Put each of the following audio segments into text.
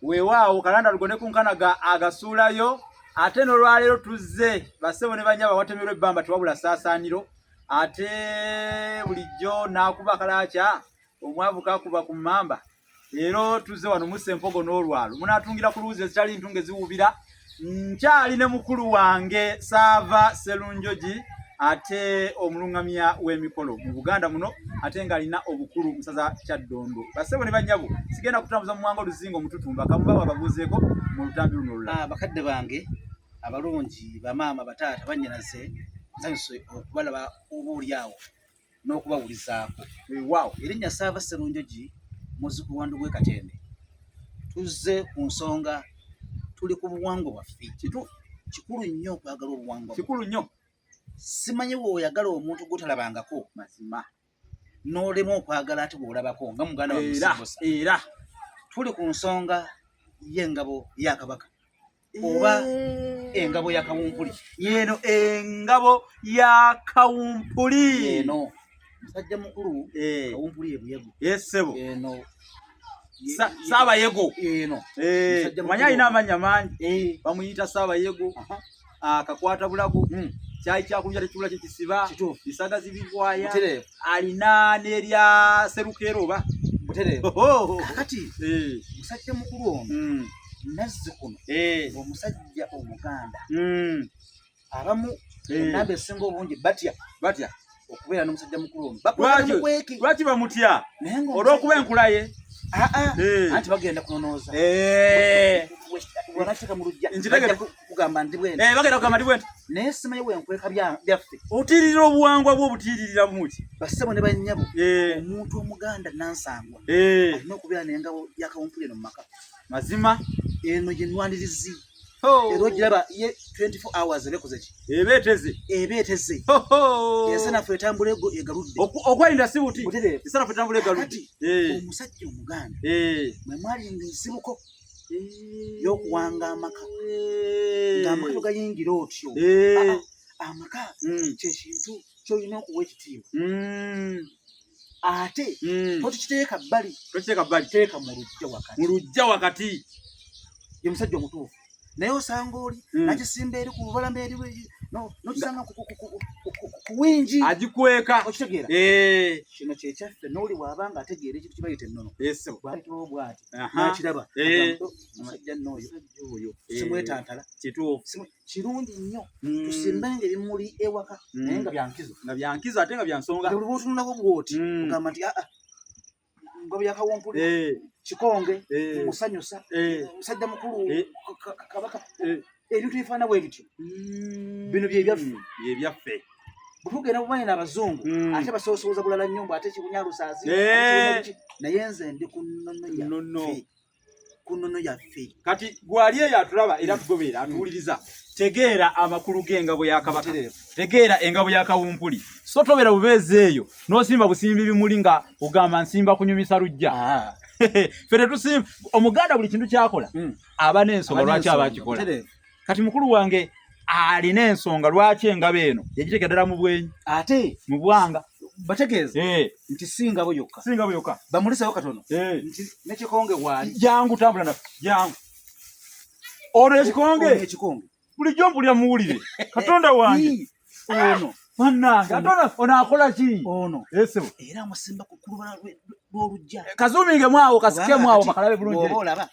Weewaawo kalanda lugone ku nkanaga agasuulayo ate n'olwaleero tuzze bassebo ne bannyabo awatemerwa ebbamba tewabula ssaasaaniro ate bulijjo n'akuba kalakya omwavu kakuba ku mmamba leero tuzze wano mussa empogo n'olwalo munaatungira ku luwuzi ezitali ntunge ziwubira nkyali ne mukulu wange Saava Sserunjogi ate omulungamya w'emikolo mu Buganda muno ate ng'alina obukulu mu ssaza Kyaddondo. Bassebo ne bannyabo sigenda kutambuza mu mwanga oluzinga omututumba kamubawa ababuuzeeko mu lutambi luno olulala. Ah, bakadde bange abalungi, bamaama, bataata, bannyinaze, nsanyuse okubalaba oba oli awo n'okubawulizaako. Weewaawo. Erinnya Ssaava Sserunjogi, muzzukulu wa Ndugwe Katende. Tuzze ku nsonga, tuli ku buwangwa bwaffe. Kituufu. Kikulu nnyo okwagala obuwangwa. Kikulu nnyo. Simanyi bw'oyagala omuntu gw'otalabangako. Mazima. N'olema okwagala ate bw'olabako nga muganda wa Musibosa. Era. Tuli ku nsonga y'engabo ya Kabaka. Oba engabo ya Kawumpuli. Yeno engabo ya Kawumpuli. Yeno. Musajja mukulu eh. Kawumpuli ebuyego. Yes sebo. Eno. Saabayego. Eno. Eh, manyi alina amannya mangi. Eh. Bamuyita Saabayego. Akakwata bulago. Kyayi kyakulya tekibula kye kisiba. Bisagazi bigwaya. Alina n'erya Serukero oba. Butereevu. Kakati musajja mukulu ono. Nazzikuno omusajja Omuganda. Abamu ennamba esinga obungi batya. Batya. Okubeera n'omusajja mukulu ono. Lwaki bamutya? Olw'okuba enkula ye. Anti bagenda kunonooza. Wanateeka mu luggya. Kugamba ndi bwenti. Bagenda kugamba ndi bwenti. Naye simanyi wenkweka byaffe. Otiiririra obuwangwa bwo obutiiririra muki? Bassebo ne bannyabo. Omuntu Omuganda nansangwa. Alina okubeera n'engabo ya Kawumpuli eno mu maka. Mazima. Eno ye nnwanirizi. Era ogiraba ye 24 hours eba ekoze ki? Eba eteze. Eba eteze. Ensanafu etambula egaludde. Okwerinda si buti. Ensanafu etambula egaludde. Omusajja Omuganda mwe mwalinga ensibuko y'okuwanga amaka. Ng'amaka togayingira otyo. Amaka kye kintu ky'olina okuwa ekitiibwa. Ate tokiteeka bbali. Tokiteeka bbali. Teeka mu luggya wakati. Mu luggya wakati. Ye musajja omutuufu. Naye osanga oli nakisimba eri ku lubalama eri n'okisanga ku wingi. Agikweka. Okitegeera? Kino kye kyaffe n'oli bw'aba ng'ategeera ekintu kye bayita ennono. Bw'ayitawo bw'ati n'akiraba. Omusajja nno oyo simwetantala. Kituufu. Kirungi nnyo tusimbenga ebimuli ewaka naye nga bya nkizo. Nga bya nkizo ate nga bya nsonga. Buli lw'otunulako bw'oti ogamba nti aa ngabo ya Kawumpuli kikonge musanyusa musajja mukulu kabaka ebintu ebifaanana bwe bityo bino bye byaffe. Bye byaffe. Bwe tugenda bumanyi n'abazungu ate basoosooza bulala nnyo mbu ate kibunya lusaazi naye nze ndi ku nnono yaffe. Ku nnono yaffe. Kati gwali eyo atulaba era tugoberera atuwuliriza tegeera amakulu g'engabo ya Kabaka. Tegeera engabo ya Kawumpuli. So tobeera bubeezi eyo n'osimba busimbi bimuli nga ogamba nsimba kunyumisa luggya. Ffe tetusimba. Omuganda buli kintu ky'akola aba n'ensonga lwaki aba akikola. Kati mukulu wange alina ensonga lwaki engabo eno yagiteeka ddala mu bwenyi. Ate mu bwanga. Bategeeza nti si ngabo yokka. Si ngabo yokka. Bamulisewo katono. Nti ne kikonge waali. Jangu tambula naffe. Jangu. Ono ekikonge. Ono ekikonge. Bulijjo mpulira muwulire. Katonda wange. Ono. Bannange. Ate ono akola ki? Ono. Esebo. Era amusimba ku kulubala lw'oluggya. Kazuuminge awo, kasikemu awo, bakalabe bulungi. Bw'oba olaba,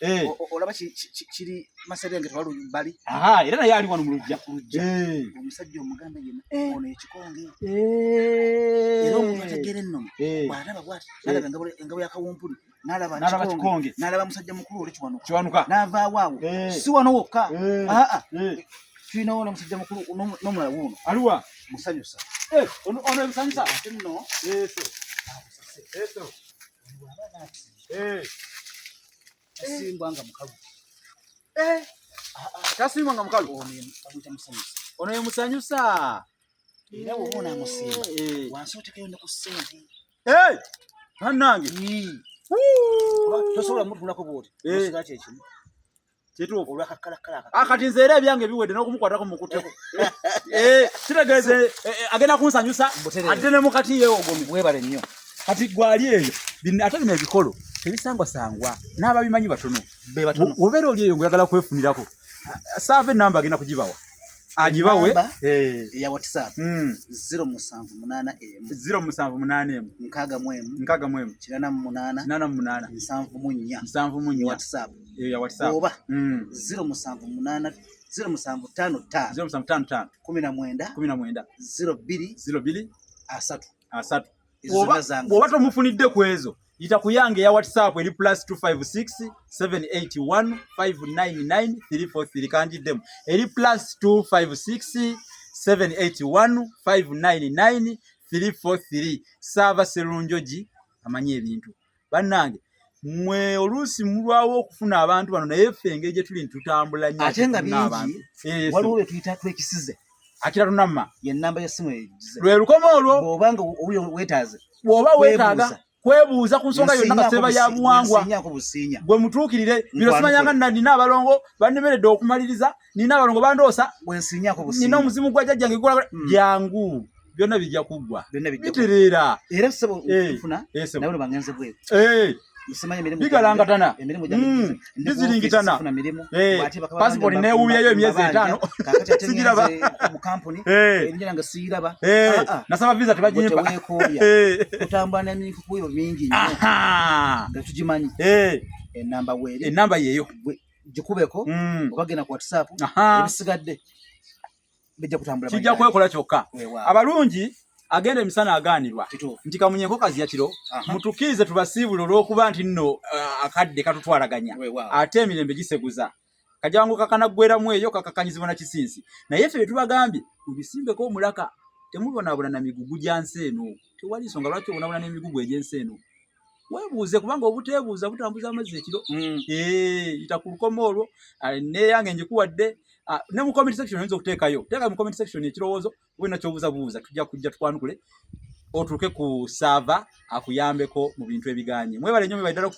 olaba kiri maserenge tewali bbali. Aha, era naye ali wano mu luggya. Ku luggya. Omusajja Omuganda yenna, ono ekikonge. Era omuntu ategeera ennono, bw'alaba bw'ati, n'alaba engabo ya Kawumpuli, n'alaba kikonge, n'alaba musajja mukulu oli Kiwanuka. Kiwanuka. N'avaawo awo. Si wano wokka. Aa. Tulinawo n'omusajja mukulu n'omulala wuuno. Aliwa? Musanyusa. Ono musanyusa? Ate nno. Eso. Tasimbwa nga mukalu. Tasimbwa nga mukalu. Ono ye bamuyita musanyusa. Ono ye musanyusa. Era bw'oba onaamusimba, wansi otekeyo ne ku ssente. Bannange. Tosobola mutunulako bw'oti. Osigala kye kimu. Kituufu. Olw'akakkalakala akakala. Kati nze era ebyange biwedde n'okumukwatako mukutteko. Kitegeeza agenda kunsanyusa ate ne mukati yeewogomye. Weebale nnyo. Kati gwali eyo ate bino ebikolo tebisangwasangwa n'ababimanyi batono. Obeera oli eyo ng'oyagala kwefunirako saava enamba agenda kugibawa agibawe eya WhatsApp 0781 0781 61 61 88 88 74 74 WhatsApp eya WhatsApp oba 078 0755 0755 19 19 02 02 3 3. Bw'oba tomufunidde ku ezo yita ku yange eya WhatsApp eri plus 256 781 599 343. Kanjiddemu, eri plus 256 781 599 343. Saava Serunjogi amanyi ebintu. Bannange mwe oluusi mulwawo okufuna abantu bano, naye ffe engeri gye tuli ntutambula nnyo ate nga bingi waliwo bye tuyita twekisize akira tunamma ye namba y'essimu egize lwe lukoma olwo. Bw'obanga oli weetaaze bw'oba weetaaga kwebuuza ku nsonga yonna kaseba ya buwangwa, nsinyako businya gwe mutuukirire. Bino simanyanga nina abalongo bannemeredde okumaliriza, nina abalongo bandoosa, bwensinyako nina businya omuzimu gwa jjajjange gukola. Jangu, byonna bijja kuggwa. Byonna bijja bitereera. Era ssebo nfuna Ssebo. nawe bangenze bweru simanyi emirimu Bigalangatana. emirimu gyange Biziringitana. sifuna mirimu. Ate bakaba Passport bange neewuubyayo emyezi mbabanja. 5. Kaakati ate Sigiraba. ngenze mu kampuni erinnya lyange siyiraba. Ah, ah. Nasaba visa tebagimpa. Teweekooya kutambula n'emikukuyo mingi nnyo nga tugimanyi. Enamba weeri. Enamba yeeyo. Gikubeko oba genda ku WhatsApp. Ebisigadde bijja kutambula. Kijja kwekola kyokka. Weewaawo. Abalungi agenda emisana agaanirwa Kituufu. nti kamunye enkokazi ya kiro. Mutukkirize tubasiibule olw'okuba nti nno akadde katutwalaganya ate emirembe giseguza kajangu kakanaggweramu eyo kakakanyizibwa na kisinsi, naye ffe bye tubagambye mubisimbeko omulaka, temubonaabona na migugu gya nsi eno. Tewali nsonga lwaki obonaabona n'emigugu egy'ensi eno. Weebuuze, kubanga obuteebuuza butambuza amazzi ekiro. Yita ku lukomo olwo, neyange njikuwadde. Ne mu comment section oyinza okuteekayo, teeka mu comment section ekirowoozo oba kyobuuza buuza, tujja kujja tukwanukule otuuke ku saava akuyambeko mu bintu ebiganye. Mwebale nnyo, mwebale ddala.